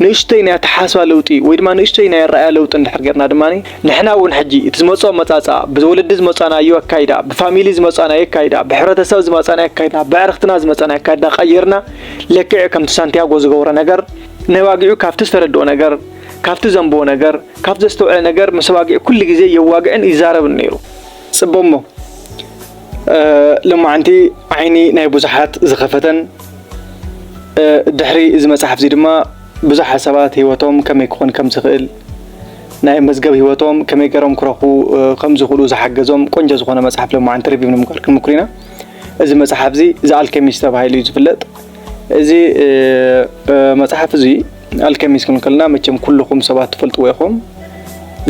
ንእሽተይ ናይ ኣተሓሳስባ ለውጢ ወይ ድማ ንእሽተይ ናይ ኣረኣያ ለውጢ እንድሕር ጌርና ድማ፣ ንሕና እውን ሕጂ እቲ ዝመፅኦ መፃፃ፣ ብወለዲ ዝመፃናዮ ኣካይዳ፣ ብፋሚሊ ዝመፃናዮ ኣካይዳ፣ ብሕብረተሰብ ዝመፃናዮ ኣካይዳ፣ ብዕርክትና ዝመፃናዮ ኣካይዳ ቀይርና፣ ልክዕ ከምቲ ሳንቲያጎ ዝገብሮ ነገር ነዋጊዑ ካብቲ ዝተረድኦ ነገር፣ ካብቲ ዘንብቦ ነገር፣ ካብቲ ዘስተውዕለ ነገር ምስ ዋጊዑ ኩሉ ግዜ የዋግዕን ይዛረብን ነይሩ። ፅበሞ ሎማዓንቲ ዓይኒ ናይ ብዙሓት ዝኸፈተን፣ ድሕሪ እዚ መፅሓፍ እዚ ድማ ብዙሓት ሰባት ህይወቶም ከመይ ክኾን ከም ዝኽእል፣ ናይ መዝገብ ህይወቶም ከመይ ገይሮም ክረኽቡ ከም ዝኽእሉ ዝሓገዞም ቆንጆ ዝኾነ መፅሓፍ ሎማዓንቲ ሪቪው ንምግባር ክንምኩር ኢና። እዚ መፅሓፍ እዚ ዘ ኣልከሚስት ተባሂሉ እዩ ዝፍለጥ። እዚ መፅሓፍ እዚ ኣልከሚስት ክንብል ከለና መቸም ኩልኹም ሰባት ትፈልጥዎ ኢኹም።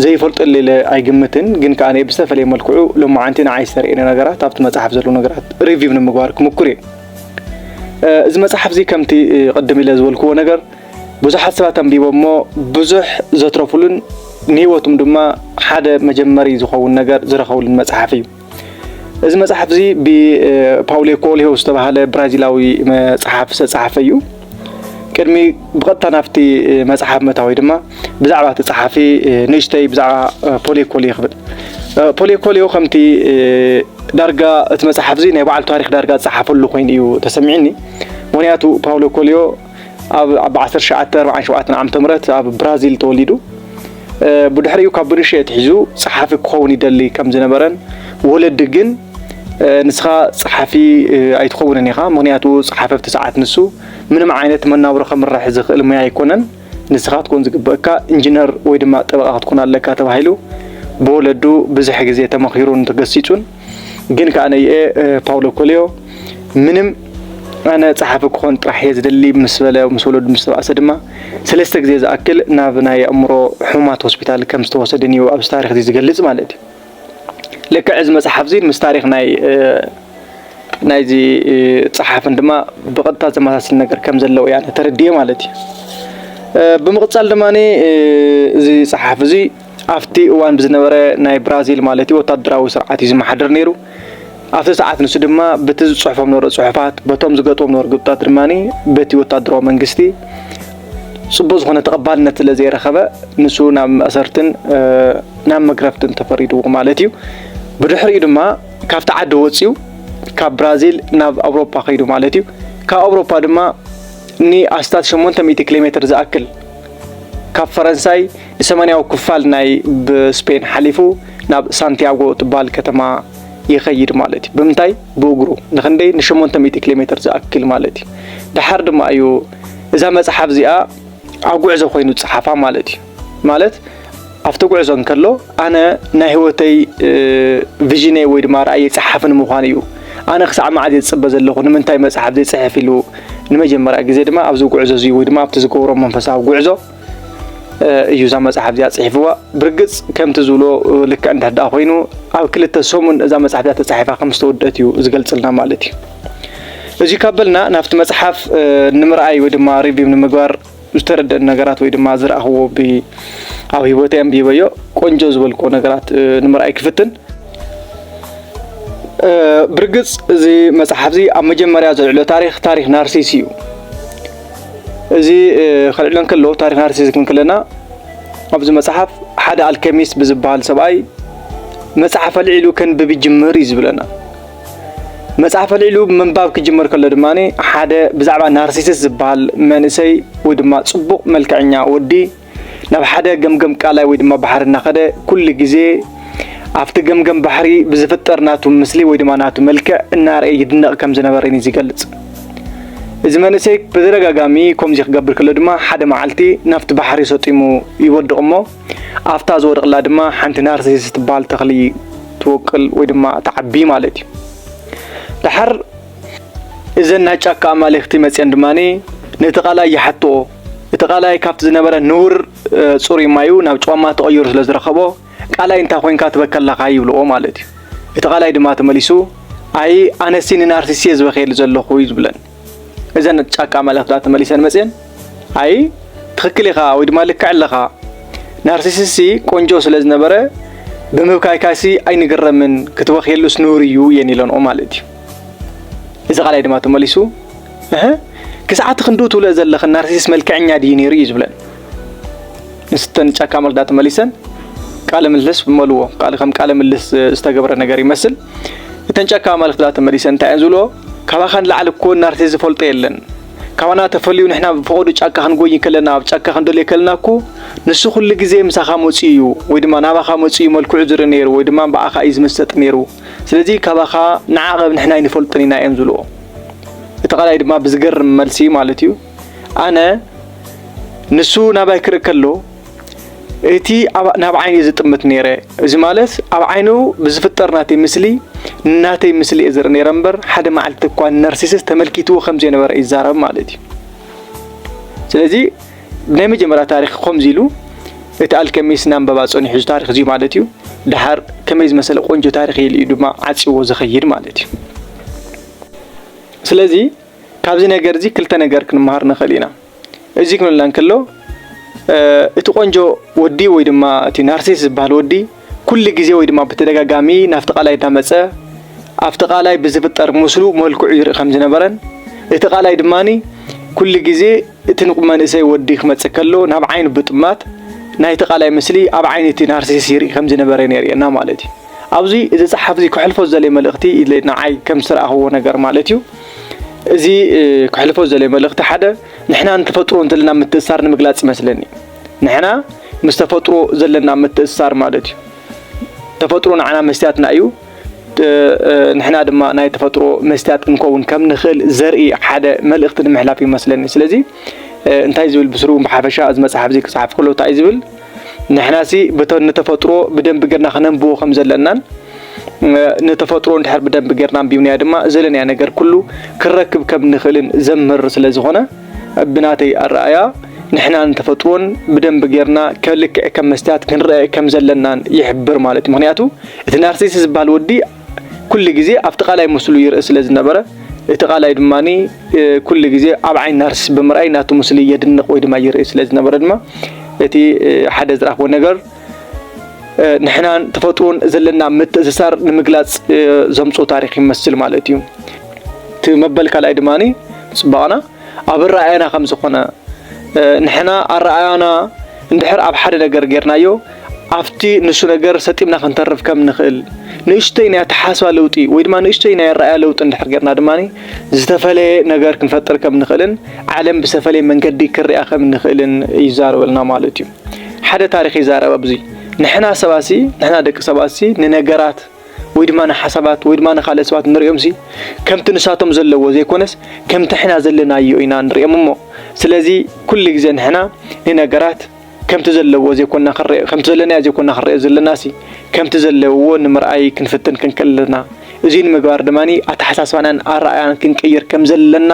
ዘይፈልጠሉ ኢለ ኣይግምትን፣ ግን ከኣ ብዝተፈለየ መልክዑ ሎማዓንቲ ንዓይ ዝተርእየኒ ነገራት ኣብቲ መፅሓፍ ዘለዉ ነገራት ሪቪው ንምግባር ክምኩር እየ። እዚ መፅሓፍ እዚ ከምቲ ቅድም ኢለ ዝበልክዎ ነገር ብዙሓት ሰባት ኣንቢቦሞ ብዙሕ ዘትረፉሉን ንህይወቶም ድማ ሓደ መጀመሪ ዝኸውን ነገር ዝረኸቡሉን መፅሓፍ እዩ። እዚ መፅሓፍ እዚ ብፓውሎ ኮልሆ ዝተባህለ ብራዚላዊ መፅሓፍ ዝተፃሓፈ እዩ። ቅድሚ ብቐጥታ ናብቲ መፅሓፍ ምእታወይ ድማ ብዛዕባ እቲ ፀሓፊ ንእሽተይ ብዛዕባ ፖሌ ኮልዮ ክብል። ፖሌ ኮልዮ ከምቲ ዳርጋ እቲ መፅሓፍ እዚ ናይ ባዕሉ ታሪክ ዳርጋ ዝፀሓፈሉ ኮይኑ እዩ ተሰሚዕኒ። ምክንያቱ ፓውሎ ኮልዮ ኣብ ዓሰርተ ትሽዓተ ኣርባዓን ሸውዓተን ዓመተ ምህረት ኣብ ብራዚል ተወሊዱ። ብድሕሪኡ ካብ ብንእሽተይ ኣትሒዙ ጸሓፊ ክኸውን ይደሊ ከም ዝነበረን፣ ወለዲ ግን ንስኻ ጸሓፊ ኣይትኸውንን ኢኻ፣ ምኽንያቱ ጸሓፊ ኣብቲ ሰዓት ንሱ ምንም ዓይነት መናብሮ ከምርሕ ዝኽእል ሞያ ኣይኮነን፣ ንስኻ ክትኮን ዝግበእካ ኢንጂነር ወይ ድማ ጠበቓ ክትኮን ኣለካ ተባሂሉ ብወለዱ ብዙሕ ግዜ ተመኺሩን ተገሲጹን። ግን ከኣ ነይኤ ፓውሎ ኮልዮ ምንም ኣነ ጸሓፊ ክኾን ጥራሕ እየ ዝደሊ ምስ በለ፣ ምስ ወለዱ ምስ ተባእሰ ድማ ሰለስተ ግዜ ዝኣክል ናብ ናይ ኣእምሮ ሕሙማት ሆስፒታል ከም ዝተወሰደን እዩ ኣብዚ ታሪኽ እዚ ዝገልጽ ማለት እዩ። ልክዕ እዚ መጽሓፍ እዚ ምስ ታሪኽ ናይ ናይዚ ጸሓፍን ድማ ብቐጥታ ዘመሳስል ነገር ከም ዘለዎ እያ ተረድየ ማለት እዩ። ብምቕጻል ድማ እዚ ጸሓፊ እዚ ኣብቲ እዋን ብዝነበረ ናይ ብራዚል ማለት እዩ ወታደራዊ ስርዓት እዩ ዝመሓደር ነይሩ። ኣብቲ ሰዓት ንሱ ድማ በቲ ዝጽሕፎም ነበሩ ጽሑፋት፣ በቶም ዝገጥሞም ነበሩ ግጥጣት ድማ በቲ ወታደራዊ መንግስቲ ጽቡቕ ዝኾነ ተቐባልነት ስለ ዘይረኸበ ንሱ ናብ መእሰርትን ናብ መግረፍትን ተፈሪድዎ ማለት እዩ። ብድሕሪኡ ድማ ካብቲ ዓዲ ወጺኡ ካብ ብራዚል ናብ ኣውሮፓ ከይዱ ማለት እዩ። ካብ ኣውሮፓ ድማ ንኣስታት ሸሞንተ ሚእቲ ኪሎ ሜትር ዝኣክል ካብ ፈረንሳይ ንሰማንያዊ ክፋል ናይ ብስፔን ሓሊፉ ናብ ሳንቲያጎ ትበሃል ከተማ ይኸይድ ማለት እዩ። ብምንታይ? ብእግሩ። ንኽንደይ? ንሸሞንተ ሚእቲ ኪሎ ሜትር ዝኣክል ማለት እዩ። ደሓር ድማ እዩ እዛ መጽሓፍ እዚኣ ኣብ ጉዕዞ ኮይኑ ዝጸሓፋ ማለት እዩ። ማለት ኣብቲ ጉዕዞ እንከሎ ኣነ ናይ ህይወተይ ቪዥነይ ወይ ድማ ራእየይ ጸሓፊ ንምዃን እዩ። ኣነ ክሳዕ መዓዝ እየ ዝጽበ ዘለኹ ንምንታይ መጽሓፍ ዘይጽሕፍ ኢሉ ንመጀመርያ ግዜ ድማ ኣብዚ ጉዕዞ እዚ ወይ ድማ ኣብቲ ዝገብሮ መንፈሳዊ ጉዕዞ እዩ እዛ መጽሓፍ እዚኣ ጽሒፍዋ። ብርግጽ ከምቲ ዝብሎ ልክዕ እንድሕር ደኣ ኮይኑ ኣብ ክልተ ሰሙን እዛ መጽሓፍ እዚኣ ተጻሒፋ ከም ዝተወደአት እዩ ዝገልጽልና ማለት እዩ። እዚ ካብ በልና ናብቲ መጽሓፍ ንምርኣይ ወይ ድማ ሪቪው ንምግባር ዝተረደአኒ ነገራት ወይ ድማ ዝረኣኽዎ ብ-፣ ኣብ ህይወተይ ኣንቢበዮ ቆንጆ ዝበልክዎ ነገራት ንምርኣይ ክፍትን። ብርግጽ እዚ መጽሓፍ እዚ ኣብ መጀመርያ ዘልዕሎ ታሪኽ፣ ታሪኽ ናርሲስ እዩ። እዚ ከልዕሎ እንከሎ ታሪኽ ናርሲስ ክንክለና ኣብዚ መጽሓፍ ሓደ ኣልከሚስት ብዝበሃል ሰብኣይ መጽሓፍ ኣልዒሉ ከንብብ ይጅምር እዩ ዝብለና። መጽሓፍ ኣልዒሉ ምንባብ ክጅምር ከሎ ድማ ሓደ ብዛዕባ ናርሲሲስት ዝበሃል መንእሰይ ወይ ድማ ጽቡቕ መልክዐኛ ወዲ ናብ ሓደ ገምገም ቃላይ ወይ ድማ ባሕሪ እናኸደ ኩሉ ግዜ ኣብቲ ገምገም ባሕሪ ብዝፍጠር ናቱ ምስሊ ወይ ድማ ናቱ መልክዕ እናርኣየ ይድነቕ ከም ዝነበረ እዩ ዝገልጽ። እዚ መንእሰይ ብተደጋጋሚ ከምዚ ክገብር ከሎ ድማ ሓደ መዓልቲ ናብቲ ባሕሪ ሰጢሙ ይወድቕ እሞ ኣብታ ዝወደቕላ ድማ ሓንቲ ናርሲሲስት ትበሃል ተኽሊ ትወቅል ወይ ድማ ትዓቢ ማለት እዩ። ደሓር እዘን ናይ ጫካ ኣማልኽቲ መፅየን ድማ ነቲ ቃላይ ይሓትኦ። እቲ ቃላይ ካብቲ ዝነበረ ንውር ፅሩይ ማዩ ናብ ጨዋማ ተቐይሩ ስለ ዝረኸቦ ቃላይ እንታይ ኮይንካ ትበከ ኣለኻ ይብልዎ ማለት እዩ። እቲ ቃላይ ድማ ተመሊሱ ኣይ ኣነሲ ንናርሲስ እየ ዝበኸየሉ ዘለኹ እዩ ዝብለን። እዘን ጫካ ኣማልኽቲ ተመሊሰን መፅየን ኣይ ትኽክል ኢኻ ወይ ድማ ልክዕ ኣለኻ፣ ናርሲሲስሲ ቆንጆ ስለ ዝነበረ ብምብካይካሲ ኣይንግረምን ክትበኽየሉስ ንውር እዩ እየን ኢለንኦ ማለት እዩ። እዚ ቃላይ ድማ ተመሊሱ እህ ክሳዕ እቲ ክንድኡ ትብሎ ዘለኽን ናርሲሲስት መልክዐኛ ድዩ ነይሩ እዩ ዝብለን። ንስተን ጫካ መልክዳ ተመሊሰን ቃለ ምልልስ ብመልዎ፣ ቃል ከም ቃለ ምልልስ ዝተገብረ ነገር ይመስል። እተን ጫካ መልክዳ ተመሊሰን እንታይ እየን ዝብልዎ? ካባኻ ንላዕሊ እኮ ናርሲሲስት ዝፈልጦ የለን። ካባና ተፈልዩ ንሕና ብፈቐዱ ጫካ ክንጎይ ከለና፣ ኣብ ጫካ ክንደልዮ ከለና እኮ ንሱ ኩሉ ግዜ ምሳኻ መፂኡ እዩ፣ ወይ ድማ ናባኻ መፂኡ እዩ መልክዑ ዝርኢ ነይሩ፣ ወይ ድማ ብኣኻ እዩ ዝምሰጥ ነይሩ። ስለዚ ካባኻ ንዓቐብ ንሕና ኣይንፈልጦን ኢና እዮም ዝብልዎ። እቲ ቃላይ ድማ ብዝገርም መልሲ ማለት እዩ። ኣነ ንሱ ናባይ ክርኢ ከሎ እቲ ኣብ- ናብ ዓይኑ እዩ ዝጥምት ነይረ። እዚ ማለት ኣብ ዓይኑ ብዝፍጠር ናተይ ምስሊ፣ ናተይ ምስሊ እየ ዝርኢ ነይረ እምበር ሓደ መዓልቲ እኳ ንናርሲሲስት ተመልኪትዎ ከም ዘይነበረ ይዛረብ ማለት እዩ። ስለዚ ናይ መጀመርያ ታሪኽ ከምዚ ኢሉ እቲ ኣልከሚስት እናንበባ ጸኒሑ እዚ ታሪኽ እዚ ማለት እዩ። ደሓር ከመይ ዝመሰለ ቆንጆ ታሪኽ ኢሉ እዩ ድማ ዓጽዎ ዝኸይድ ማለት እዩ። ስለዚ ካብዚ ነገር እዚ ክልተ ነገር ክንመሃር ንኽእል ኢና። እዚ ክንብልና እንከሎ እቲ ቆንጆ ወዲ ወይ ድማ እቲ ናርሲስት ዝበሃል ወዲ ኩሉ ግዜ ወይ ድማ ብተደጋጋሚ ናብቲ ቃላይ እናመጸ ኣብቲ ቃላይ ብዝፍጠር ምስሉ መልክዑ ይርኢ ከም ዝነበረን እቲ ቃላይ ድማ ኩሉ ግዜ እቲ ንቁ መንእሰይ ወዲ ክመጽእ ከሎ ናብ ዓይኑ ብጥማት ናይቲ ቃላይ ምስሊ ኣብ ዓይኒ እቲ ናርሲስት ይርኢ ከም ዝነበረ የርእየና ማለት እዩ። ኣብዚ እዚ ጸሓፊ እዚ ክሕልፎ ዝደለየ መልእኽቲ ኢለ ንዓይ ከም ዝተረኣኽዎ ነገር ማለት እዩ። እዚ ክሕልፎ ዝደለየ መልእኽቲ ሓደ ንሕና ንተፈጥሮ ዘለና ምትእስሳር ንምግላጽ ይመስለኒ። ንሕና ምስ ተፈጥሮ ዘለና ምትእስሳር ማለት እዩ። ተፈጥሮ ንዓና መስትያትና እዩ። ንሕና ድማ ናይ ተፈጥሮ መስትያት ክንከውን ከም ንኽእል ዘርኢ ሓደ መልእኽቲ ንምሕላፍ ይመስለኒ። ስለዚ እንታይ ዝብል ብስሩ ብሓፈሻ እዚ መጽሓፍ እዚ ክጽሓፍ ከሎ እንታይ እዩ ዝብል? ንሕናሲ ብተ- ንተፈጥሮ ብደንቢ ጌርና ከነንብቦ ከም ዘለናን ንተፈጥሮ እንድሕር ብደንቢ ጌርና ኣንቢብናያ ድማ ዘለናያ ነገር ኩሉ ክንረክብ ከም ንኽእልን ዘምህር ስለ ዝኾነ ብናተይ ኣረኣያ ንሕናን ተፈጥሮን ብደንቢ ጌርና ከልክዕ ከም መስትያት ክንረአ ከም ዘለናን ይሕብር ማለት እዩ። ምኽንያቱ እቲ ናርሲስት ዝበሃል ወዲ ኩሉ ግዜ ኣብቲ ቃላይ ምስሉ ይርኢ ስለ ዝነበረ እቲ ቃላይ ድማ ኩሉ ግዜ ኣብ ዓይኒ ናርሲስት ብምርኣይ ናቱ ምስሊ የድንቕ ወይ ድማ ይርኢ ስለ ዝነበረ ድማ እቲ ሓደ ዝረኽቦ ነገር ንሕናን ተፈጥሮን ዘለና ምትእስሳር ንምግላጽ ዘምጽኦ ታሪኽ ይመስል ማለት እዩ። እቲ መበል ካልኣይ ድማ ጽባቐና ኣብ ኣረኣእያና ከም ዝኾነ ንሕና ኣረኣእያና እንድሕር ኣብ ሓደ ነገር ጌርናዮ ኣብቲ ንሱ ነገር ሰጢምና ክንተርፍ ከም ንኽእል ንእሽተይ ናይ ኣተሓሳስባ ለውጢ ወይ ድማ ንእሽተይ ናይ ኣረኣእያ ለውጢ እንድሕር ጌርና ድማ ዝተፈለየ ነገር ክንፈጥር ከም ንኽእልን ዓለም ብዝተፈለየ መንገዲ ክርኣ ከም ንኽእልን ይዛረበልና ማለት እዩ። ሓደ ታሪኽ ይዛረብ ኣብዚ። ንሕና ሰባሲ ንሕና ደቂ ሰባሲ ንነገራት ወይ ድማ ንሓሳባት ወይ ድማ ንኻልእ ሰባት ንሪኦም ሲ ከምቲ ንሳቶም ዘለዎ ዘይኮነስ ከምቲ ሕና ዘለናዮ ኢና ንሪኦም እሞ ስለዚ ኩሉ ግዜ ንሕና ንነገራት ከምቲ ዘለዎ ዘይኮና ክንሪኦ ከምቲ ዘለናዮ ዘይኮና ክንሪኦ ዘለና ሲ ከምቲ ዘለዎ ንምርኣይ ክንፍትን ክንክእል ኣለና። እዚ ንምግባር ድማ ኣተሓሳስባናን ኣረኣያን ክንቅይር ከም ዘለና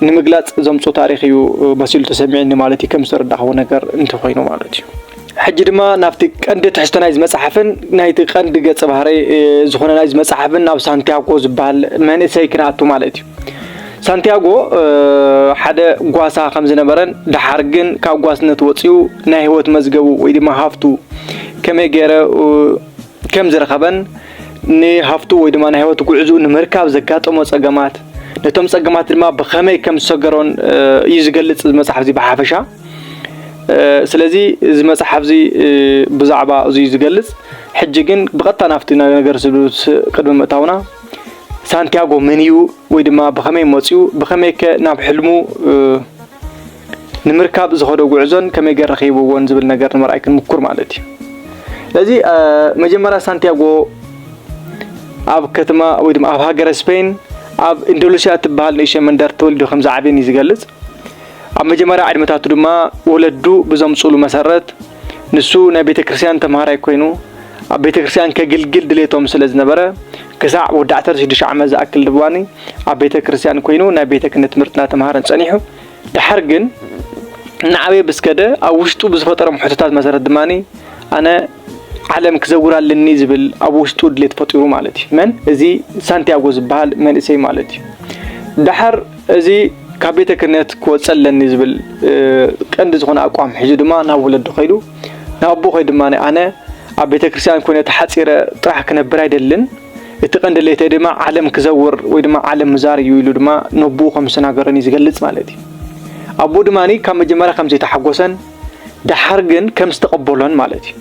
ንምግላጽ ዘምጽኦ ታሪኽ እዩ መሲሉ ተሰሚዕኒ ማለት እዩ፣ ከም ዝተረዳእኽዎ ነገር እንተኾይኑ ማለት እዩ። ሕጂ ድማ ናብቲ ቀንዲ ትሕዝቶ ናይዚ መጽሓፍን ናይቲ ቀንዲ ገጸ ባህሪ ዝኾነ ናይዚ መጽሓፍን ናብ ሳንቲያጎ ዝበሃል መንእሰይ ክንኣቱ ማለት እዩ። ሳንቲያጎ ሓደ ጓሳ ከም ዝነበረን ደሓር ግን ካብ ጓስነት ወጺኡ ናይ ህይወት መዝገቡ ወይ ድማ ሃፍቱ ከመይ ገይረ ከም ዝረኸበን ንሃፍቱ ወይ ድማ ናይ ህይወት ጉዕዝኡ ንምርካብ ዘጋጠሞ ጸገማት ነቶም ጸገማት ድማ ብኸመይ ከም ዝሰገሮን እዩ ዝገልጽ እዚ መጽሓፍ እዚ ብሓፈሻ። ስለዚ እዚ መጽሓፍ እዚ ብዛዕባ እዚ እዩ ዝገልጽ። ሕጂ ግን ብቐጥታ ናብቲ ነገር ስሉስ ቅድሚ ምእታውና ሳንቲያጎ መን እዩ ወይ ድማ ብኸመይ መጽኡ ብኸመይከ ናብ ሕልሙ ንምርካብ ዝኸዶ ጉዕዞን ከመይ ገይሩ ረኺብዎን ዝብል ነገር ንምርኣይ ክንምኩር ማለት እዩ። ስለዚ መጀመርያ ሳንቲያጎ ኣብ ከተማ ወይ ድማ ኣብ ሃገረ ስፔን ኣብ ኢንዶሉስያ እትበሃል ንእሽተይ መንደር ተወሊዱ ከም ዝዓብየን እዩ ዝገልጽ። ኣብ መጀመርያ ዕድመታቱ ድማ ወለዱ ብዘምጽኡሉ መሰረት ንሱ ናይ ቤተ ክርስቲያን ተምሃራይ ኮይኑ ኣብ ቤተ ክርስቲያን ከግልግል ድሌቶም ስለ ዝነበረ ክሳዕ ወዲ ዓሰርተ ሽዱሽተ ዓመት ዝኣክል ድማኒ ኣብ ቤተ ክርስቲያን ኮይኑ ናይ ቤተ ክህነት ትምህርቲ እናተምሃረን ጸኒሑ። ደሓር ግን እናዓበየ ብስከደ ኣብ ውሽጡ ብዝፈጠሮም ሕቶታት መሰረት ድማኒ ኣነ ዓለም ክዘውር ኣለኒ ዝብል ኣብ ውሽጡ ድሌት ፈጢሩ ማለት እዩ። መን እዚ ሳንቲያጎ ዝበሃል መንእሰይ ማለት እዩ። ደሓር እዚ ካብ ቤተ ክህነት ክወፅእ ኣለኒ ዝብል ቀንዲ ዝኾነ ኣቋም ሒዙ ድማ ናብ ወለዱ ከይዱ ናብ ኣቦ ከይዱ ድማ ኣነ ኣብ ቤተ ክርስቲያን ኮይነ ተሓፂረ ጥራሕ ክነብር ኣይደልን፣ እቲ ቀንዲ ድሌተይ ድማ ዓለም ክዘውር ወይ ድማ ዓለም ምዛር እዩ ኢሉ ድማ ነቦኡ ከም ዝተናገረን እዩ ዝገልጽ ማለት እዩ። ኣቦኡ ድማ ካብ መጀመርያ ከም ዘይተሓጎሰን ደሓር ግን ከም ዝተቐበሎን ማለት እዩ።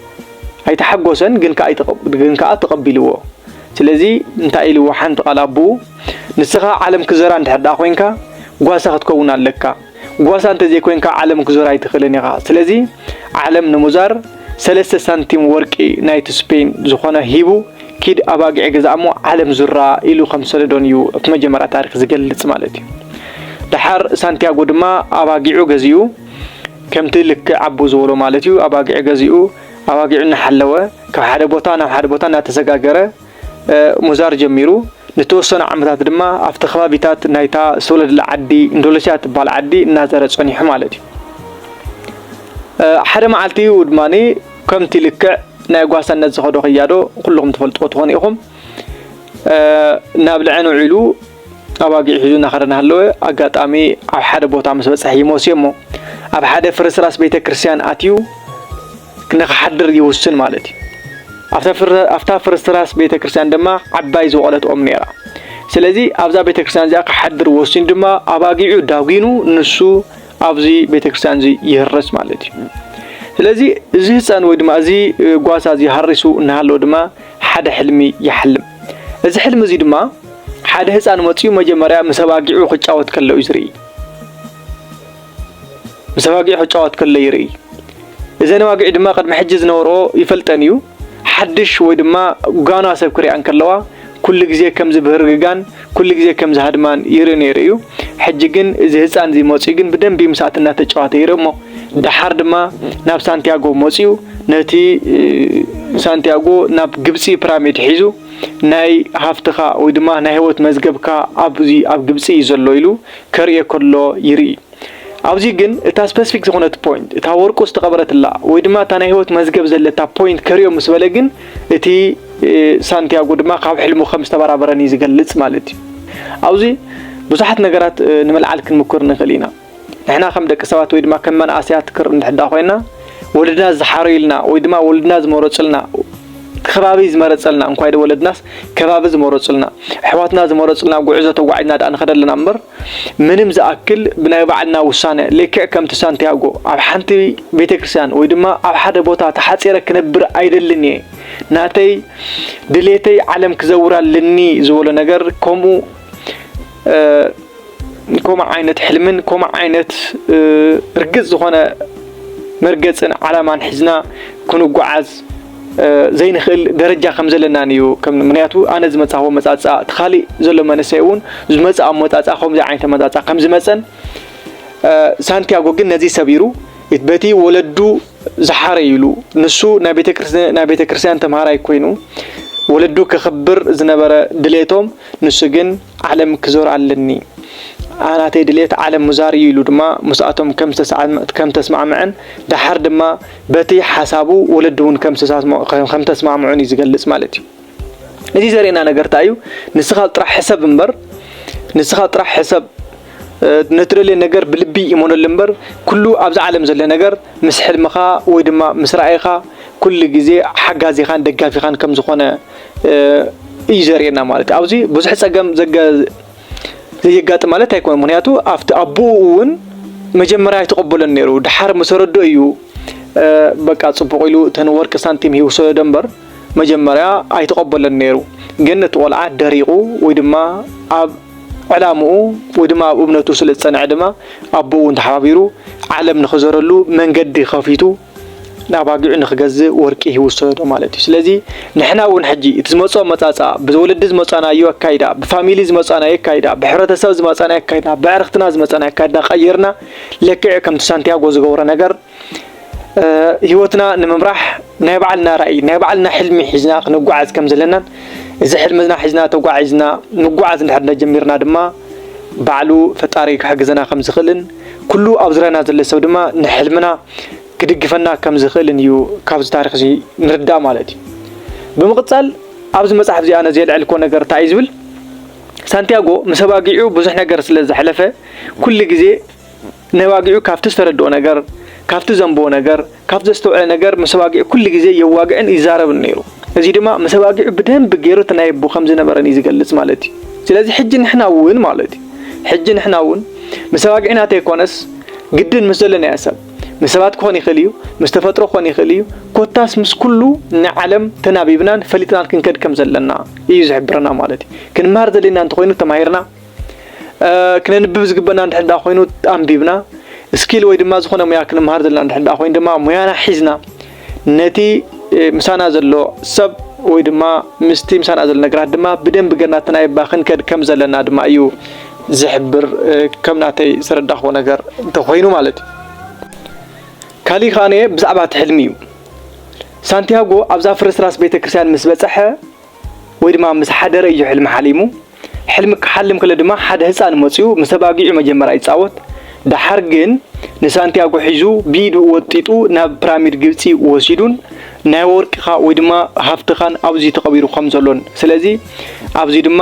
ኣይተሓጎሰን ግን ከኣ ኣይተቐብ-፣ ግን ከኣ ተቐቢልዎ። ስለዚ እንታይ ኢልዎ? ሓንቲ ቃል ኣቦኡ፣ "ንስኻ ዓለም ክዘራ እንድሕር ደኣ ኮይንካ ጓሳ ክትከውን ኣለካ። ጓሳ እንተዘይኮይንካ ዓለም ክዞር ኣይትኽእልን ኢኻ። ስለዚ ዓለም ንምዛር ሰለስተ ሳንቲም ወርቂ ናይቲ ስፔን ዝኾነ ሂቡ ኪድ ኣባጊዕ ግዛእ እሞ ዓለም ዙራ" ኢሉ ከም ዝሰደዶን እዩ እቲ መጀመርያ ታሪኽ ዝገልጽ ማለት እዩ። ደሓር ሳንቲያጎ ድማ ኣባጊዑ ገዚኡ ከምቲ ልክዕ ኣቦኡ ዝበሎ ማለት እዩ ኣባጊዕ ገዚኡ ኣባጊዑ እናሓለወ ካብ ሓደ ቦታ ናብ ሓደ ቦታ እናተሰጋገረ እ፣ ምዛር ጀሚሩ። ንተወሰኑ ዓመታት ድማ ኣብቲ ከባቢታት ናይታ ዝተወለደላ ዓዲ እንዶለስያ ትበሃል ዓዲ እናዘረ ጸኒሑ ማለት እዩ። እ፣ ሓደ መዓልቲ እዩ ድማ ከምቲ ልክዕ ናይ ጓሳነት ዝኸዶ ክያዶ ኩልኹም ትፈልጥዎ ትኾኑ ኢኹም። እ፣ ናብ ልዐን ውዒሉ ኣባጊዕ ሒዙ እናኸደ እናሃለወ ኣጋጣሚ ኣብ ሓደ ቦታ ምስ በጽሐ ይሞስዮ እሞ ኣብ ሓደ ፍርስራስ ቤተ ክርስቲያን ኣትዩ ንኽሓድር ይውስን ማለት እዩ። ኣብታ ፍር-፣ ኣብታ ፍርስራስ ቤተ ክርስቲያን ድማ ዓባይ ዝወቐለት ኦም ነይራ። ስለዚ ኣብዛ ቤተ ክርስቲያን እዚኣ ክሓድር ወሲኑ ድማ ኣባጊዑ ዳጒኑ ንሱ ኣብዚ ቤተ ክርስቲያን እዚ ይህረስ ማለት እዩ። ስለዚ እዚ ህፃን ወይ ድማ እዚ፣ እ፣ ጓሳ እዚ ሃሪሱ እናሃለወ ድማ ሓደ ሕልሚ ይሓልም። እዚ ሕልሚ እዚ ድማ ሓደ ህፃን መፂኡ መጀመርያ ምስ ኣባጊዑ ክጫወት ከሎ እዩ ዝርኢ። ምስ ኣባጊዑ ክጫወት ከሎ ይርኢ። እዘን ኣባጊዕ ድማ ቅድሚ ሕጂ ዝነበርኦ ይፈልጠን እዩ። ሓድሽ ወይ ድማ ጓና ሰብ ክሪኣ እንከለዋ ኩሉ ግዜ ከም ዝብህርግጋን ኩሉ ግዜ ከም ዝሃድማን ይርኢ ነይሩ እዩ። ሕጂ ግን እዚ ህፃን እዚ መፂኡ ግን ብደንቢ ምስኣት እናተጫወተ ይርኢ እሞ ደሓር ድማ ናብ ሳንቲያጎ መፂኡ ነቲ፣ እ፣ ሳንቲያጎ ናብ ግብፂ ፕራሚድ ሒዙ ናይ ሃፍትኻ ወይ ድማ ናይ ህይወት መዝገብካ ኣብዚ ኣብ ግብፂ እዩ ዘሎ ኢሉ ከርእዮ ከሎ ይርኢ። ኣብዚ ግን እታ ስፐሲፊክ ዝኾነት ፖይንት፣ እታ ወርቁ ዝተቐበረትላ ወይ ድማ እታ ናይ ህይወት መዝገብ ዘለታ ፖይንት ከርእዮ ምስ በለ ግን እቲ፣ እ፣ ሳንቲያጎ ድማ ካብ ሕልሙ ከም ዝተበራበረን እዩ ዝገልጽ ማለት እዩ። ኣብዚ ብዙሓት ነገራት፣ እ፣ ንምልዓል ክንምኩር ንኽእል ኢና። ንሕና ከም ደቂ ሰባት ወይ ድማ ከም መናእሰያት ክር እንድሕዳ ኮይና ወለድና ዝሓረዩልና ወይ ድማ ወለድና ዝመረጹልና ከባቢ ዝመረጸልና እንኳ ወለድናስ ከባቢ ዝመረጹልና ኣሕዋትና ዝመረጹልና ጉዕዞ ተጓዒዝና ደኣ ንኸደለና እምበር ምንም ዝኣክል ብናይ ባዕልና ውሳነ ልክዕ ከምቲ ሳንቲያጎ ኣብ ሓንቲ ቤተ ክርስቲያን ወይ ድማ ኣብ ሓደ ቦታ ተሓጺረ ክነብር ኣይደልን እየ፣ ናተይ ድሌተይ ዓለም ክዘውር ኣለኒ ዝበሎ ነገር ከምኡ፣ እ፣ ከምኡ ዓይነት ሕልምን ከምኡ ዓይነት፣ እ፣ ርግጽ ዝኾነ መርገጽን ዓላማን ሒዝና ክንጓዓዝ እ፣ ዘይንኽእል ደረጃ ከም ዘለናን እዩ። ከም፣ ምኽንያቱ ኣነ ዝመጻእዎ መጻጻ፣ እቲ ካሊእ ዘሎ መንእሰይ እውን ዝመጽእ ኣመጻጻ ከምዚ ዓይነት ኣመጻጻ ከም ዝመጸን፣ እ፣ ሳንቲያጎ ግን ነዚ ሰቢሩ፣ በቲ ወለዱ ዝሓረዩሉ፣ ንሱ ናይ ቤተ ክርስ-፣ ናይ ቤተ ክርስቲያን ተምሃራይ ኮይኑ፣ ወለዱ ከኽብር ዝነበረ ድሌቶም፣ ንሱ ግን ዓለም ክዞር ኣለኒ፣ ኣ-፣ ናተይ ድሌት ዓለም ምዛር እዩ ኢሉ ድማ ምስኣቶም ከም ዝተስዓ-፣ ከም ተስማዕምዐን፣ ደሓር ድማ በቲ ሓሳቡ ወለዱ እውን ከም ዝተሳስሞ-፣ ከም፣ ከም ተስማምዑን እዩ ዝገልጽ ማለት እዩ። እዚ ዘርእየና ነገር እንታይ እዩ? ንስኻ ጥራሕ ሕሰብ እምበር፣ ንስኻ ጥራሕ ሕሰብ፣ እ፣ ነትደልዮ ነገር ብልቢ ይመነሉ እምበር፣ ኩሉ ኣብዚ ዓለም ዘሎ ነገር ምስ ሕልምኻ ወይ ድማ ምስ ራእይኻ ኩሉ ግዜ ሓጋዚኻን ደጋፊኻን ከም ዝኾነ፣ እ፣ እዩ ዘርእየና ማለት እዩ። ኣብዚ ብዙሕ ጸገም ዘገ-፣ ዘየጋጥም ማለት ኣይኮነን። ምኽንያቱ ኣብቲ ኣቦኡ እውን መጀመርያ ኣይተቐበሎን ነይሩ። ደሓር ምስ ተረድኦ እዩ፣ እ፣ በቃ ጽቡቕ ኢሉ እተን ወርቂ ሳንቲም ሂቡ ሰደዶ እምበር መጀመርያ ኣይተቐበሎን ነይሩ። ግን እቲ ቆልዓ ደሪቑ ወይ ድማ ኣብ ዕላምኡ ወይ ድማ ኣብ እምነቱ ስለ ዝጸንዐ ድማ ኣቦኡ እውን ተሓባቢሩ ዓለም ንኽዘረሉ መንገዲ ከፊቱ ንኣባጊዑ ንኽገዝእ ወርቂ ሂቡ ዝሰደዶ ማለት እዩ። ስለዚ ንሕና እውን ሕጂ እቲ ዝመጽኦ መጻጻ፣ ብወለዲ ዝመጻናዮ ኣካይዳ፣ ብፋሚሊ ዝመጻናዮ ኣካይዳ፣ ብሕብረተሰብ ዝመጻናዮ ኣካይዳ፣ ብዕርክትና ዝመጻናዮ ኣካይዳ ቀይርና ልክዕ ከምቲ ሳንቲያጎ ዝገብሮ ነገር፣ እ፣ ህይወትና ንምምራሕ ናይ ባዕልና ራእይ፣ ናይ ባዕልና ሕልሚ ሒዝና ክንጓዓዝ ከም ዘለናን እዚ ሕልምና ሒዝና ተጓዒዝና ምጉዓዝ እንድሕር ጀሚርና ድማ ባዕሉ ፈጣሪ ክሕግዘና ከም ዝኽእልን ኩሉ ኣብ ዙርያና ዘሎ ሰብ ድማ ንሕልምና ክድግፈና ከም ዝኽእልን እዩ ካብዚ ታሪኽ እዚ ንርዳእ ማለት እዩ። ብምቕጻል ኣብዚ መጽሓፍ እዚ ኣነ ዘየልዐልኮ ነገር እንታይ እዩ ዝብል? ሳንቲያጎ ምስ ኣባጊዑ ብዙሕ ነገር ስለ ዘሕለፈ ኩሉ ግዜ ነባጊዑ ካብቲ ዝተረድኦ ነገር፣ ካብቲ ዘንብቦ ነገር፣ ካብቲ ዘስተውዐለ ነገር ምስ ኣባጊዑ ኩሉ ግዜ የዋግዕን ይዛረብን ነይሩ። እዚ ድማ ምስ ኣባጊዑ ብደንብ ገይሩ እቲ ናይ ኣቦ ከም ዝነበረን እዩ ዝገልጽ ማለት እዩ። ስለዚ ሕጂ ንሕና እውን ማለት እዩ፣ ሕጂ ንሕና እውን ምስ ኣባጊዕና ተይኮነስ ግድን ምስ ዘሎ ናይ ሰብ ምስ ሰባት ክኾን ይኽእል እዩ፣ ምስ ተፈጥሮ ክኾን ክኾን ይኽእል እዩ። ኮታስ ምስ ኩሉ ንዓለም ተናቢብናን ፈሊጥናን ክንከድ ከም ዘለና እዩ ዝሕብረና ማለት እዩ። ክንመሃር ዘለና እንተኾይኑ ተማሂርና፣ ክነንብብ ዝግበና እንድሕር ደኣ ኮይኑ ኣንቢብና፣ ስኪል ወይ ድማ ዝኾነ ሙያ ክንመሃር ዘለና እንድሕር ደኣ ኮይኑ ድማ ሙያና ሒዝና ነቲ ምሳና ዘሎ ሰብ ወይ ድማ ምስቲ ምሳና ዘሎ ነገራት ድማ ብደንብ ገርና ተናቢብና ክንከድ ከም ዘለና ድማ እዩ ዝሕብር፣ ከም ናተይ ዝረዳእክዎ ነገር እንተኾይኑ ማለት እዩ። ካሊእ ከኣ ብዛዕባ እቲ ሕልሚ እዩ። ሳንቲያጎ ኣብዛ ፍርስራስ ቤተ ክርስቲያን ምስ በጽሐ ወይ ድማ ምስ ሓደረ እዩ ሕልሚ ሓሊሙ። ሕልሚ ክሓልም ከሎ ድማ ሓደ ህጻን መጺኡ ምስ ኣባጊዑ መጀመርያ ይጻወት። ደሓር ግን ንሳንቲያጎ ሒዙ ብኢዱ ወጢጡ ናብ ፒራሚድ ግብጺ ወሲዱን ናይ ወርቅኻ ወይ ድማ ሃፍትኻን ኣብዚ ተቐቢሩ ከም ዘሎን ስለዚ ኣብዚ ድማ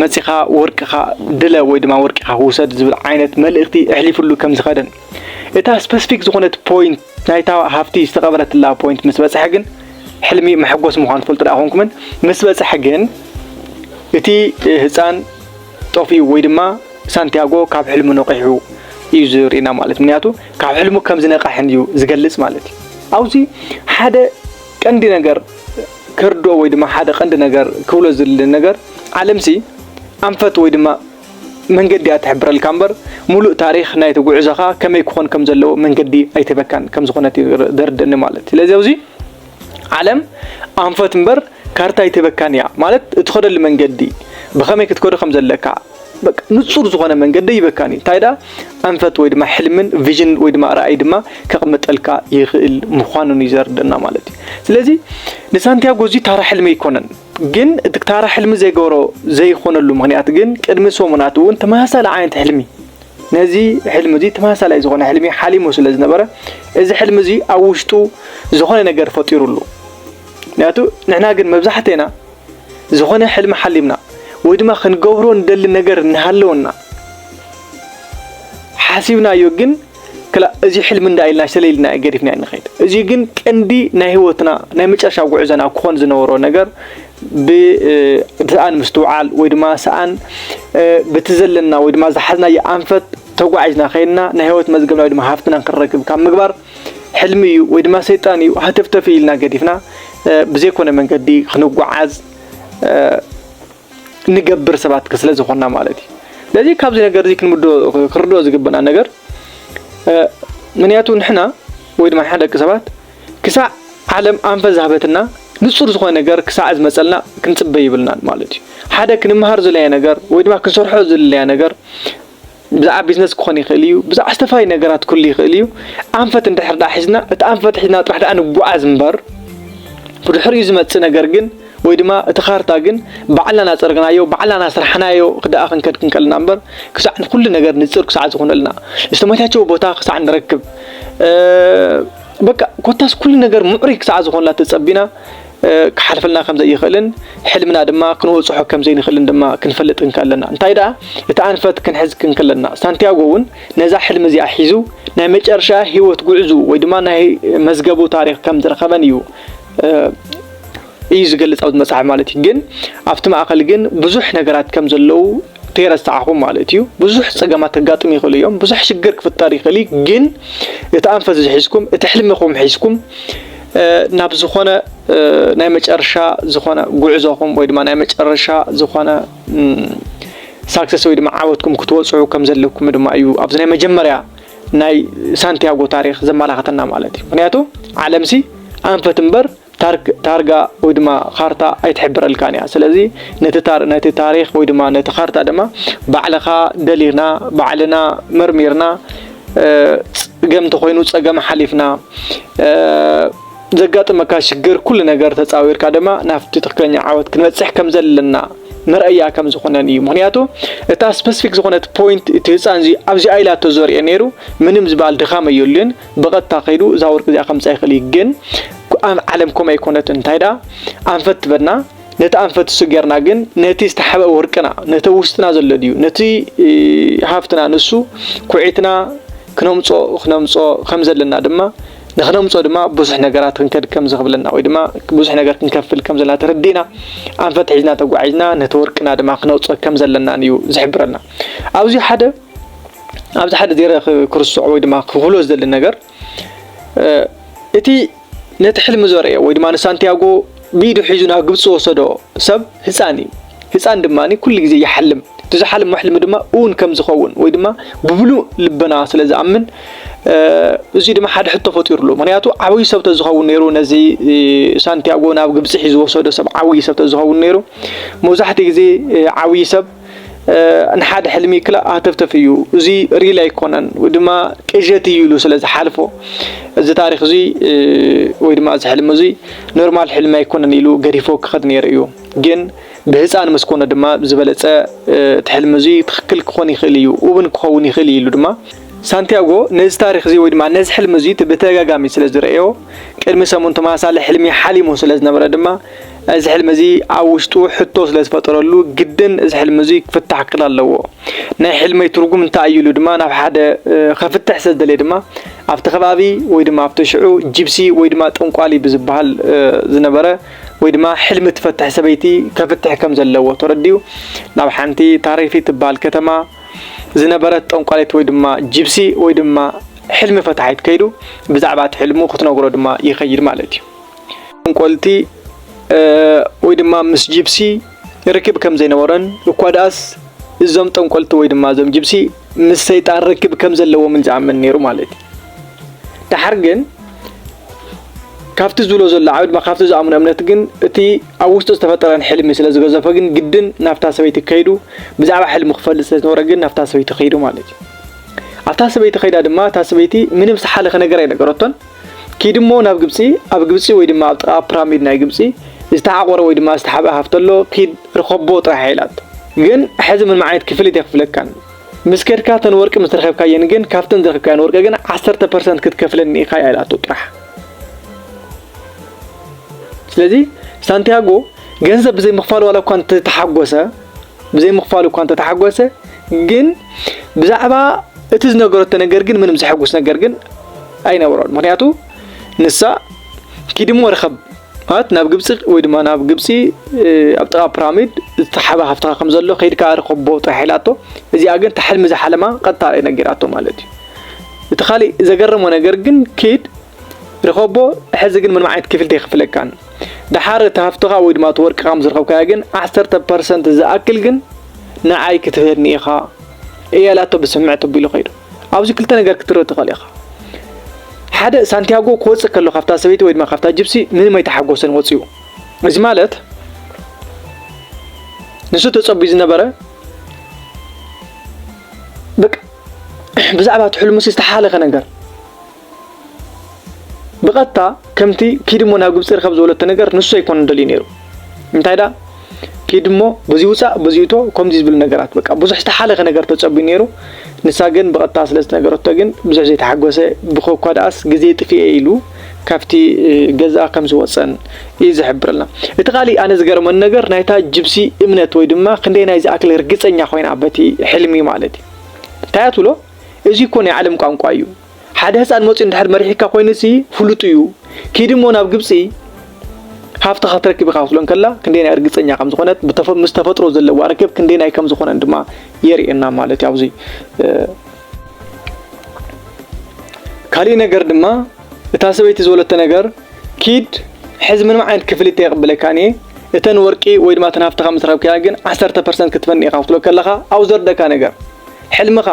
መጺኻ ወርቅኻ ድለ ወይ ድማ ወርቅኻ ውሰድ ዝብል ዓይነት መልእኽቲ ኣሕሊፉሉ ከም ዝኸደን እታ ስፐሲፊክ ዝኾነት ፖይንት ናይታ ሃፍቲ ዝተቐበረትላ ፖይንት ምስ በጽሐ ግን ሕልሚ መሐጎስ ምዃኑ ትፈልጡ ደኣ ኮንኩምን ምስ በጽሐ ግን እቲ ህፃን ጠፊኡ ወይ ድማ ሳንቲያጎ ካብ ሕልሙ ነቂሑ እዩ ዝርእና ማለት ምክንያቱ ካብ ሕልሙ ከም ዝነቃሕን እዩ ዝገልጽ ማለት እዩ። ኣብዚ ሓደ ቀንዲ ነገር ክርድኦ ወይ ድማ ሓደ ቀንዲ ነገር ክብሎ ዝደሊ ነገር ዓለምሲ ኣንፈት ወይ ድማ መንገዲ እያ ትሕብረልካ እምበር ሙሉእ ታሪኽ ናይቲ ጉዕዞኻ ከመይ ክኾን ከም ዘለዎ መንገዲ ኣይትህበካን ከም ዝኾነት እዩ ዘርድእኒ ማለት እዩ። ስለዚ ኣብዚ ዓለም ኣንፈት እምበር ካርታ ኣይትህበካን እያ ማለት እትኸደሉ መንገዲ ብኸመይ ክትከዶ ከም ዘለካ በቃ ንጹር ዝኾነ መንገዲ ይበካን እዩ። እንታይ ደኣ ኣንፈት ወይ ድማ ሕልምን ቪዥን ወይ ድማ ራእይ ድማ ከቕምጠልካ ይኽእል ምዃኑን እዩ ዘርድእና ማለት እዩ። ስለዚ ንሳንቲያጎ እዚ ታራ ሕልሚ ኣይኮነን። ግን እቲ ታራ ሕልሚ ዘይገብሮ ዘይኾነሉ ምኽንያት ግን ቅድሚ ሰሙናት እውን ተመሳሳሊ ዓይነት ሕልሚ ነዚ ሕልሚ እዚ ተመሳሳላይ ዝኾነ ሕልሚ ሓሊሙ ስለ ዝነበረ እዚ ሕልሚ እዚ ኣብ ውሽጡ ዝኾነ ነገር ፈጢሩሉ። ምክንያቱ ንሕና ግን መብዛሕቴና ዝኾነ ሕልሚ ሓሊምና ወይ ድማ ክንገብሮ ንደሊ ነገር እናሃለወና ሓሲብናዮ ግን ክላ እዚ ሕልሚ እንዳ ኢልና ሸለልና ገዲፍና ንኸይድ። እዚ ግን ቀንዲ ናይ ህይወትና ናይ መጨረሻ ጉዕዞና ክኾን ዝነበሮ ነገር ብሰኣን ምስትውዓል ወይ ድማ ሰኣን ብቲ ዘለና ወይ ድማ ዝሓዝናዮ ኣንፈት ተጓዒዝና ከይድና ናይ ህይወት መዝገብና ወይ ድማ ሃፍትና ክንረክብ ካብ ምግባር ሕልሚ እዩ ወይ ድማ ሰይጣን እዩ ሃተፍተፍ ኢልና ገዲፍና ብዘይኮነ መንገዲ ክንጓዓዝ ንገብር ሰባት ስለ ዝኾንና ማለት እዩ። ስለዚ ካብዚ ነገር እዚ ክንምዶ ክርድኦ ዝግብና ነገር ምክንያቱ ንሕና ወይ ድማ ንሕና ደቂ ሰባት ክሳዕ ዓለም ኣንፈት ዝሃበትና ንጹር ዝኾነ ነገር ክሳዕ ዝመጸልና ክንጽበ ይብልናን ማለት እዩ። ሓደ ክንምሃር ዝለያ ነገር ወይ ድማ ክንሰርሖ ዝለያ ነገር ብዛዕባ ቢዝነስ ክኾን ይኽእል እዩ፣ ብዛዕባ ዝተፈላለዩ ነገራት ክህሉ ይኽእል እዩ። ኣንፈት እንድሕር ደኣ ሒዝና እቲ ኣንፈት ሒዝና ጥራሕ ደኣ ንጓዓዝ እምበር ብድሕሪኡ ዝመጽእ ነገር ግን ወይ ድማ እቲ ካርታ ግን ባዕልና ናጸርግናዮ ባዕልና ናስራሕናዮ ክደኣ ክንከድ ክንከልና እምበር ክሳዕ ንኩሉ ነገር ንጽር ክሳዕ ዝኾነልና ዝተመቻቸወ ቦታ ክሳዕ ንረክብ በቃ ኮታስ ኩሉ ነገር ምዕሩይ ክሳዕ ዝኾንላ ተጸቢና ክሓልፈልና ከም ዘይኽእልን ሕልምና ድማ ክንወጽሖ ከም ዘይንኽእልን ድማ ክንፈልጥ ክንክእል ኣለና። እንታይ ደኣ እቲ ኣንፈት ክንሕዝ ክንክእል ኣለና። ሳንቲያጎ እውን ነዛ ሕልሚ እዚኣ ሒዙ ናይ መጨረሻ ህይወት ጉዕዙ ወይ ድማ ናይ መዝገቡ ታሪኽ ከም ዝረኸበን እዩ እዩ ዝገልጽ ኣብዚ መጽሓፍ ማለት እዩ። ግን ኣብቲ ማእኸል ግን ብዙሕ ነገራት ከም ዘለዉ ተይረሳዕኹም ማለት እዩ። ብዙሕ ጸገማት ከጋጥሙ ይኽእሉ እዮም። ብዙሕ ሽግር ክፍጠር ይኽእል እዩ። ግን እቲ ኣንፈት እዚ ሒዝኩም እቲ ሕልምኹም ሒዝኩም ናብ ዝኾነ ናይ መጨረሻ ዝኾነ ጉዕዞኹም ወይ ድማ ናይ መጨረሻ ዝኾነ ሳክሰስ ወይ ድማ ዓወትኩም ክትወፅዑ ከም ዘለኩም ድማ እዩ ኣብዚ ናይ መጀመርያ ናይ ሳንቲያጎ ታሪክ ዘመላክተና ማለት እዩ። ምክንያቱ ዓለምሲ ኣንፈት እምበር ታርጋ ወይ ድማ ካርታ ኣይትሕብረልካን እያ። ስለዚ ነቲ ታሪክ ወይ ድማ ነቲ ካርታ ድማ ባዕልኻ ደሊና ባዕልና መርሚርና ፀገም እንተኾይኑ ፀገም ሓሊፍና ዘጋጥመካ ሽግር ኩሉ ነገር ተፃዊርካ ድማ ናብቲ ትክክለኛ ዓወት ክንበፅሕ ከም ዘለና መርኣያ ከም ዝኾነን እዩ። ምክንያቱ እታ ስፐሲፊክ ዝኾነት ፖይንት እቲ ህፃን እዚ ኣብዚኣ ኢላቶ ዘሪኦ ነይሩ ምንም ዝበሃል ድኻም ኣየድልዮን ብቐጥታ ከይዱ እዛ ወርቂ እዚኣ ከምፃ ይኽእል እዩ። ግን ኣብ ዓለም ከምኡ ኣይኮነትን። እንታይ ደኣ ኣንፈት ትበና ነቲ ኣንፈት እሱ ጌርና ግን ነቲ ዝተሓበአ ወርቅና ነቲ ውስጥና ዘሎ ድዩ ነቲ ሃፍትና ንሱ ኩዒትና ክነምፆ ክነምፆ ከም ዘለና ድማ ንኽነምፅኦ ድማ ብዙሕ ነገራት ክንከድ ከም ዝኽብለና ወይ ድማ ብዙሕ ነገር ክንከፍል ከም ዘለና ተረዲእና ኣንፈት ሒዝና ተጓዒዝና ነቲ ወርቅና ድማ ክነውፅኦ ከም ዘለናን እዩ ዝሕብረና። ኣብዚ ሓደ ኣብዚ ሓደ ዜረ ክ- ክርስዖ ወይ ድማ ክህሎ ዝደሊ ነገር እቲ ነቲ ሕልሚ ዘርእዮ ወይ ድማ ንሳንቲያጎ ብኢዱ ሒዙ ናብ ግብፂ ዝወሰዶ ሰብ ህፃን እዩ። ህፃን ድማ ኩሉ ግዜ ይሓልም። እቲ ዝሓልሞ ሕልሚ ድማ እውን ከም ዝኸውን ወይ ድማ ብብሉእ ልበና ስለ ዝኣምን እዚ ድማ ሓደ ሕቶ ፈጢሩሉ። ምክንያቱ ዓብዪ ሰብ ተዝኸውን ነይሩ ነዚ ሳንቲያጎ ናብ ግብፂ ሒዙ ወሰዶ ሰብ ዓብዪ ሰብ ተዝኸውን ነይሩ መብዛሕትኡ ግዜ ዓብዪ ሰብ ንሓደ ሕልሚ ክላ ሃተፍተፍ እዩ፣ እዚ ሪል ኣይኮነን ወይ ድማ ቅዠት እዩ ኢሉ ስለ ዝሓልፎ እዚ ታሪክ እዚ ወይ ድማ እዚ ሕልሚ እዚ ኖርማል ሕልሚ ኣይኮነን ኢሉ ገዲፎ ክኸድ ነይሩ እዩ። ግን ብህፃን ምስ ኮነ ድማ ዝበለፀ እቲ ሕልሚ እዚ ትክክል ክኾን ይኽእል እዩ፣ ውብን ክኸውን ይኽእል እዩ ኢሉ ድማ ሳንቲያጎ ነዚ ታሪክ እዚ ወይ ድማ ነዚ ሕልሚ እዚ ብተደጋጋሚ ስለ ዝረእዮ ቅድሚ ሰሙን ተመሳሳሊ ሕልሚ ሓሊሙ ስለ ዝነበረ ድማ እዚ ሕልሚ እዚ ኣብ ውሽጡ ሕቶ ስለ ዝፈጠረሉ ግድን እዚ ሕልሚ እዚ ክፍታሕ ክል ኣለዎ። ናይ ሕልመይ ትርጉም እንታይ እዩ ኢሉ ድማ ናብ ሓደ ከፍትሕ ስለ ዝደለየ ድማ ኣብቲ ከባቢ ወይ ድማ ኣብቲ ሽዑ ጂፕሲ ወይ ድማ ጠንቋሊ ብዝበሃል ዝነበረ ወይ ድማ ሕልሚ ትፈትሕ ሰበይቲ ከፍትሕ ከም ዘለዎ ተረዲኡ ናብ ሓንቲ ታሪፊ ትበሃል ከተማ ዝነበረት ጠንቋሊት ወይ ድማ ጂፕሲ ወይ ድማ ሕልሚ ፈታሒት ከይዱ ብዛዕባ እቲ ሕልሙ ክትነግሮ ድማ ይኸይድ ማለት እዩ። ጠንቆልቲ ወይ ድማ ምስ ጂፕሲ ርክብ ከም ዘይነበሮን እኳ ደኣስ እዞም ጠንቆልቲ ወይ ድማ እዞም ጂፕሲ ምስ ሰይጣን ርክብ ከም ዘለዎምን ዝኣምን ነይሩ ማለት እዩ። ደሓር ግን ካብቲ ዝብሎ ዘሎ ዓብ ድማ ካብቲ ዝኣምኖ እምነት ግን እቲ ኣብ ውሽጡ ዝተፈጠረን ሕልሚ ስለ ዝገዘፎ ግን ግድን ናብታ ሰበይቲ ከይዱ ብዛዕባ ሕልሚ ክፈልጥ ስለ ዝነበረ ግን ናብታ ሰበይቲ ከይዱ ማለት እዩ። ኣብታ ሰበይቲ ከይዳ ድማ እታ ሰበይቲ ምንም ዝሓለኸ ነገር ኣይነገረቶን። ኪድ እሞ ናብ ግብፂ ኣብ ግብፂ ወይ ድማ ኣብ ጥቓ ፕራሚድ ናይ ግብፂ ዝተዓቆረ ወይ ድማ ዝተሓበ ሃፍቲ ኣሎ ኪድ ርኸቦ ጥራሕ ኢላት። ግን ሕዚ ምንም ዓይነት ክፍሊት የክፍለካን ምስ ከድካ ተን ወርቂ ምስ ረኸብካየን ግን ካብተን ዝረኸብካየን ወርቂ ግን ዓሰርተ ፐርሰንት ክትከፍለኒ ኢኻ እያ ኢላቶ ጥራሕ። ስለዚ ሳንቲያጎ ገንዘብ ብዘይ ምኽፋል ዋላ እኳ እንተተሓጎሰ ብዘይ ምኽፋል እኳ እንተተሓጎሰ ግን ብዛዕባ እቲ ዝነገረቶ ነገር ግን ምንም ዘሐጉስ ነገር ግን ኣይነበሮን። ምክንያቱ ንሳ ኪድሞ ርኸብ ማለት ናብ ግብፂ ወይ ድማ ናብ ግብፂ ኣብ ጥቓ ፕራሚድ ዝተሓበ ሃፍትኻ ከም ዘሎ ከይድካ ርኸቦ ጥራሕ ኢላቶ። እዚኣ ግን ተሕልሚ ዝሓለማ ቀጥታ ነጊራቶ ማለት እዩ። እቲ ካሊእ ዘገረሞ ነገር ግን ኪድ ርኸቦ ሕዚ ግን ምንም ዓይነት ክፍልቲ ኣይክፍለካን። ደሓር እቲ ሃፍትኻ ወይ ድማ እቲ ወርቅኻ ምስ ረኸብካያ ግን ዓሰርተ ፐርሰንት ዝኣክል ግን ንዓይ ክትህበኒ ኢኻ እያ ኢላቶ ብስምዕት ኣቢሉ ከይዱ። ኣብዚ ክልተ ነገር ክትርኢ ትኽእል ኢኻ። ሓደ ሳንቲያጎ ክወፅእ ከሎ ካብታ ሰበይቲ ወይ ድማ ካብታ ጅብሲ ምንም ኣይተሓጎሰን ወፂኡ። እዚ ማለት ንሱ ተፀቢዩ ዝነበረ በቃ ብዛዕባ እቲ ሕልሙሲ ዝተሓለኸ ነገር ብቐጥታ ከምቲ ኪድ እሞ ናብ ግብፂ ርከብ ዝበለቶ ነገር ንሱ ኣይኮነን ደልዩ ነይሩ። እንታይ ዳ ኪድ እሞ በዚ ውፃእ በዚ እቶ ከምዚ ዝብል ነገራት በቃ ብዙሕ ዝተሓለኸ ነገር ተፀቢዩ ነይሩ። ንሳ ግን ብቐጥታ ስለ ዝተነገረቶ ግን ብዙሕ ዘይተሓጎሰ ብኸኳ ደኣስ ግዜ ጥፍኤ ኢሉ ካብቲ ገዛ ከም ዝወፀን እዩ ዝሕብረልና። እቲ ካሊእ ኣነ ዝገርመኒ ነገር ናይታ ጅብሲ እምነት ወይ ድማ ክንደይ ናይ ዝኣክል ርግፀኛ ኮይና በቲ ሕልሚ ማለት እዩ። እንታይ እያ ትብሎ? እዚ እኮ ናይ ዓለም ቋንቋ እዩ። ሓደ ህፃን መፂኡ እንድሕር መሪሕካ ኮይኑ ሲ ፍሉጥ እዩ። ኪድ እሞ ናብ ግብፂ ሃፍትኻ ክትረክብ ኢኻ ክትብሎ እንከላ ክንደይ ናይ ርግፀኛ ከም ዝኾነት ብተፈ- ምስ ተፈጥሮ ዘለዋ ርክብ ክንደይ ናይ ከም ዝኾነን ድማ የርእየና ማለት እዩ። ኣብዚ እ፣ ካሊእ ነገር ድማ እታ ሰበይቲ ዝበለቶ ነገር ኪድ ሕዚ ምንም ዓይነት ክፍሊት የቕብለካን እየ እተን ወርቂ ወይ ድማ እተን ሃፍትኻ ምስ ረኸብካያ ግን ዓሰርተ ፐርሰንት ክትበኒ ኢኻ ክትብሎ ከለኻ ኣብ ዘርደካ ነገር ሕልምኻ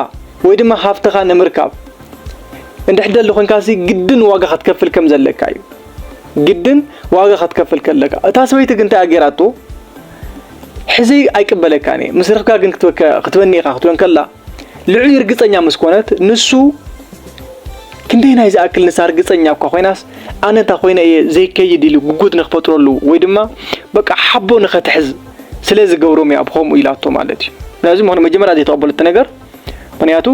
ወይ ድማ ሃፍትኻ ንምርካብ እንድሕር ደሊ ኮንካሲ ግድን ዋጋ ክትከፍል ከም ዘለካ እዩ። ግድን ዋጋ ክትከፍል ከለካ እታ ሰበይቲ ግን እንታይ ኣገይራቶ ሕዚ ኣይቅበለካን እየ ምስ ረኽብካ ግን ክትበካ- ክትበኒ ኢኻ ክትብሎ ከላ ልዑይ ርግጸኛ ምስ ኮነት ንሱ ክንደይ ናይ ዝኣክል ንሳ ርግጸኛ እኳ ኮይናስ ኣነ እንታ ኮይነ እየ ዘይከይድ ኢሉ ጉጉት ንክፈጥረሉ ወይ ድማ በቃ ሓቦ ንኸትሕዝ ስለ ዝገብሮም እያ ብኸምኡ ኢላቶ ማለት እዩ። ነዚ ምኾነ መጀመርያ ዘይተቐበለቶ ነገር ምክንያቱ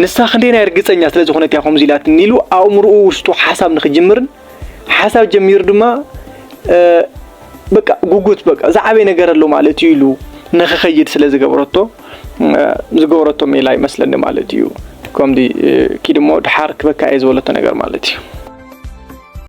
ንሳ ክንደይ ናይ ርግጸኛ ስለ ዝኾነት እያ ከምዚ ኢላትኒ ኢሉ ኣእምርኡ ውሽጡ ሓሳብ ንክጅምርን ሓሳብ ጀሚሩ ድማ በቃ ጉጉት በቃ ዝዓበየ ነገር ኣሎ ማለት እዩ ኢሉ ንክኸይድ ስለ ዝገበረቶ ዝገበረቶ ሜላ ይመስለኒ ማለት እዩ። ከምዚ ኪድ እሞ ድሓር ክበካ እየ ዝበለቶ ነገር ማለት እዩ።